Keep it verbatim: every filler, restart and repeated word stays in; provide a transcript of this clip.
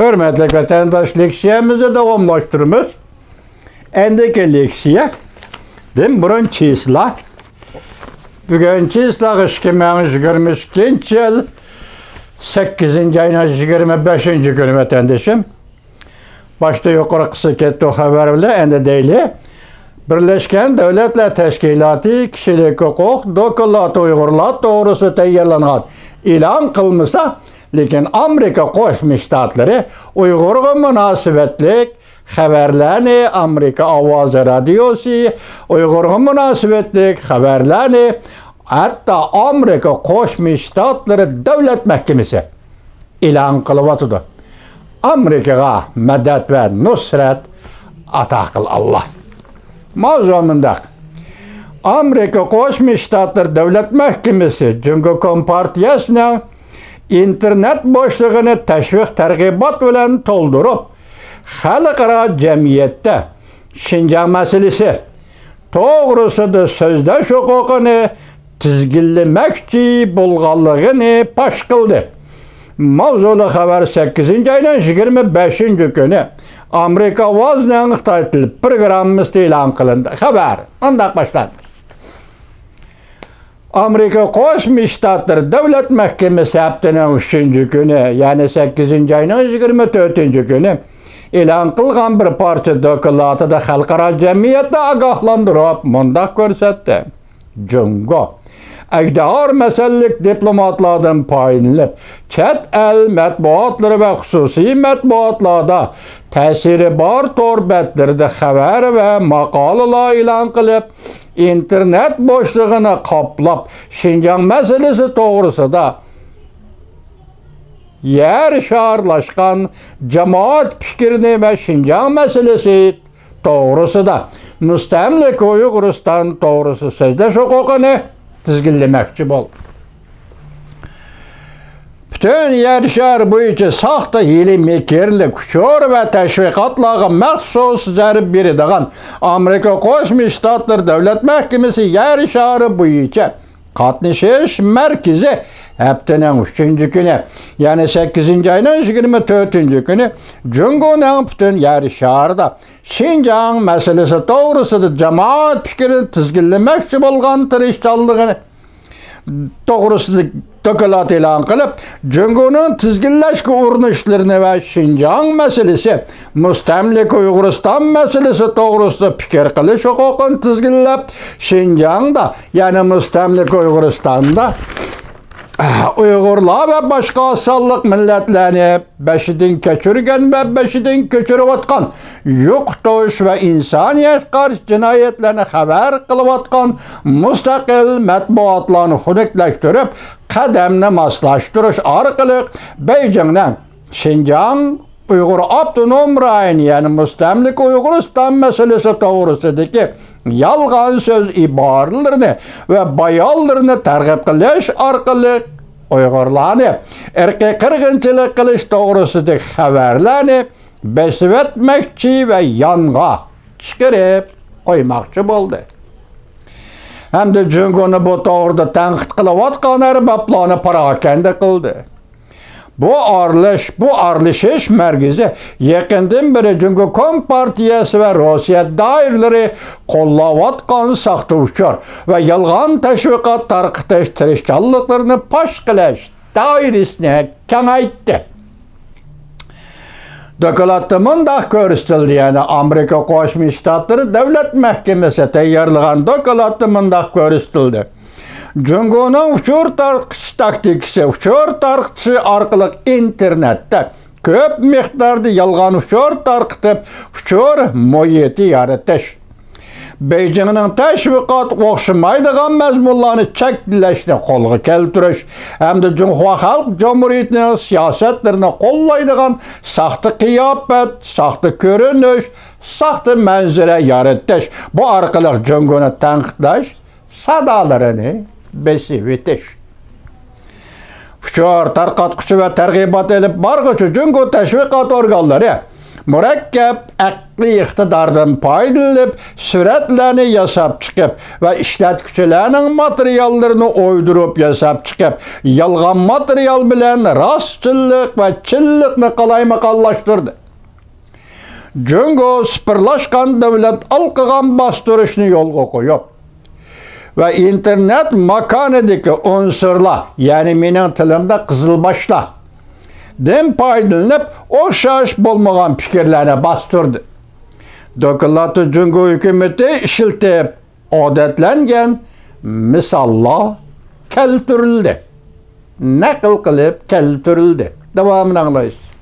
ھۆرمەتلىك ۋەتەنداش، لېكسىيەمىزنى داۋاملاشتۇرىمىز. ئەندىكى لېكسىيەدىن بۇرۇن چىسلا. بۈگۈن چىسلاغا ئىككى مىڭ يىگىرمە ئىككىنچى يىل سەككىزىنچى ئاينىڭ يىگىرمە بەشىنچى كۈنى، ۋەتەندىشىم. باشتا يۇقىرىقىسى كەتتى خەۋەر بىلەن، ئەندى دەيلى. بىرلەشكەن دۆلەتلەر تەشكىلاتى كىشىلىك ھوقۇق دوكلاتى ئۇيغۇرلار توغرىسىدا تەييارلانغان، ئېلان قىلمىسا، لېكىن ئامېرىكا قوشما شتاتلىرى ئۇيغۇرغا مۇناسىۋەتلىك خەۋەرلەرنى، ئامېرىكا ئاۋازى رادىيوسى ئۇيغۇرغا مۇناسىۋەتلىك خەۋەرلەرنى، ھەتتا ئامېرىكا قوشما شتاتلىرى دۆلەت مەھكىمىسى ئېلان قىلىۋاتىدۇ. ئامېرىكىغا مەدەت ۋە نۇسرەت ئاتا قىل، ئاللا. ماۋزۇ مۇنداق. ئامېرىكا قوشما شتاتلىرى دۆلەت مەھكىمىسى جۇڭگو كومپارتىيەسىنىڭ ئىنتېرنېت بوشلۇقىنى تەشۋىق تەرغىبات بىلەن تولدۇرۇپ، خەلقئارا جەمئىيەتتە شىنجاڭ مەسىلىسى توغرىسىدا سۆزلەش ھوقۇقىنى تىزگىنلىمەكچى بولغانلىقىنى پاش قىلدى. ماۋزۇلۇق خەۋەر سەككىزىنچى ئاينىڭ يىگىرمە بەشىنچى كۈنى ئامېرىكا ئاۋازىنىڭ خىتاي تىل پروگراممىسىدا ئېلان قىلىندى. خەۋەر مۇنداق باشلاندى. ئامېرىكا قوشما شتاتلىرى دۆلەت مەھكىمىسى ھەپتىنىڭ ئۈچىنچى كۈنى، يەنى سەككىزىنچى ئاينىڭ يىگىرمە تۆتىنچى كۈنى ئېلان قىلغان بىر پارچە دوكلاتىدا خەلقئارا جەمئىيەتنى ئاگاھلاندۇرۇپ مۇنداق كۆرسەتتى: جۇڭگو ئەجدىھار مەسىلىلىك دىپلوماتلاردىن پايدىلىنىپ، چەت ئەل مەتبۇئاتلىرى ۋە خۇسۇسىي مەتبۇئاتلاردا تەسىرى بار تور بەتلىرىدە خەۋەر ۋە ماقالىلار ئېلان قىلىپ، ئىنتېرنېت بوشلۇقىنى قاپلاپ، شىنجاڭ مەسىلىسى توغرىسىدا يەر شارلاشقان جامائەت پىكرىنى ۋە شىنجاڭ مەسىلىسى توغرىسىدا، مۇستەملىكە ئۇيغۇرىستان توغرىسىدا سۆزلەش ھوقۇقىنى تىزگىنلىمەكچى بولدى. پۈتۈن يەر شارى بويىچە ساختا، ھىيلە-مىكىرلىك ئۇچۇر ۋە تەشۋىقاتلارغا مەخسۇس زەربە بېرىدىغان ئامېرىكا قوشما شتاتلىرى دۆلەت مەھكىمىسى يەر شارى بويىچە قاتنىشىش مەركىزى ھەپتىنىڭ ئۈچىنچى كۈنى، يەنى سەككىزىنچى ئاينىڭ يىگىرمە تۆتىنچى كۈنى جۇڭگونىڭ پۈتۈن يەر شارىدا شىنجاڭ مەسىلىسى توغرىسىدا جامائەت پىكرىنى تىزگىنلىمەكچى بولغان تىرىشچانلىقىنى توغرىسىدا دوكلات ئېلان قىلىپ، جۇڭگونىڭ تىزگىنلەشكە ئۇرۇنۇشلىرىنى ۋە شىنجاڭ مەسىلىسى، مۇستەملىكە ئۇيغۇرىستان مەسىلىسى توغرىسىدا پىكىر قىلىش ھوقۇقىنى تىزگىنلەپ، شىنجاڭدا، يەنى مۇستەملىكە ئۇيغۇرىستاندا ئۇيغۇرلار ۋە باشقا ئاز سانلىق مىللەتلەرنى بېشىدىن كەچۈرگەن ۋە بېشىدىن كەچۈرۈۋاتقان يوقىتىش ۋە ئىنسانىيەتكە قارشى جىنايەتلەرنى خەۋەر قىلىۋاتقان مۇستەقىل مەتبۇئاتلارنى خۇنۈكلەشتۈرۈپ، قەدەمنى ماسلاشتۇرۇش ئارقىلىق بېيجىڭنىڭ شىنجاڭ ئۇيغۇر ئاپتونوم رايونى، يەنى مۇستەملىكە ئۇيغۇرىستان مەسىلىسى توغرىسىدىكى يالغان سۆز ئىبارىلىرىنى ۋە بايانلىرىنى تەرغىب قىلىش ئارقىلىق ئۇيغۇرلارنى ئىرقىي قىرغىنچىلىق قىلىش توغرىسىدىكى خەۋەرلەرنى بېسىۋەتمەكچى ۋە يانغا چىقىرىپ قويماقچى بولدى. ھەمدە جۇڭگونى بۇ توغرىدا تەنقىد قىلىۋاتقان ئەربابلارنى پاراكەندە قىلدى. بۇ ئارىلىش-، بۇ ئارىلىشىش مەركىزى يېقىندىن بېرى جۇڭگو كومپارتىيەسى ۋە روسىيە دائىرىلىرى قوللاۋاتقان ساختا ئۇچۇر ۋە يالغان تەشۋىقات تارقىتىش تىرىشچانلىقلىرىنى پاش قىلىش دائىرىسىنى كېڭەيتتى. دوكلاتتا مۇنداق كۆرسىتىلدى، يەنى ئامېرىكا قوشما شتاتلىرى دۆلەت مەھكىمىسى تەييارلىغان دوكلاتتا مۇنداق كۆرسىتىلدى. جۇڭگونىڭ ئۇچۇر تارقىتىش تاكتىكىسى، ئۇچۇر تارقىتىشى ئارقىلىق ئىنتېرنېتتا كۆپ مىقداردا يالغان ئۇچۇر تارقىتىپ، ئۇچۇر مۇھىتى يارىتىش. بېيجىڭنىڭ تەشۋىقاتىغا ئوخشىمايدىغان مەزمۇنلارنى چەكلەشنى قولغا كەلتۈرۈش ھەمدە جۇڭخۇا خەلق جۇمھۇرىيىتىنىڭ سىياسەتلىرىنى قوللايدىغان ساختا قىياپەت، ساختا كۆرۈنۈش، ساختا مەنزىرە يارىتىش، بۇ ئارقىلىق جۇڭگونى تەنقىدلەش سادالىرىنى بېسىۋېتىش. ئۇچۇر تارقاتقۇچى ۋە تەرغىبات ئېلىپ بارغۇچى جۇڭگو تەشۋىقات ئورگانلىرى مۇرەككەپ ئەقلىي ئىقتىداردىن پايدىلىنىپ، سۈرەتلەرنى ياساپ چىقىپ ۋە ئىشلەتكۈچىلەرنىڭ ماتېرىياللىرىنى ئويدۇرۇپ ياساپ چىقىپ، يالغان ماتېرىيال بىلەن راستچىللىق ۋە چىنلىقنى قالايمىقانلاشتۇردى. جۇڭگو سىپىرلاشقان دۆلەت ئالقىغان باستۇرۇشنى يولغا قويۇپ، ۋە ئىنتېرنېت ماكانىدىكى ئۇنسۇرلار، يەنى مېنىڭ تىلىمدا قىزىلباشلار، دىن پايدىلىنىپ، ئوخشاش بولمىغان پىكىرلەرنى باستۇردى. دوكلاتتا جۇڭگو ھۆكۈمىتى ئىشلىتىپ ئادەتلەنگەن مىساللار كەلتۈرۈلدى. نەقىل قىلىپ كەلتۈرۈلدى. داۋامىنى ئاڭلايسىز.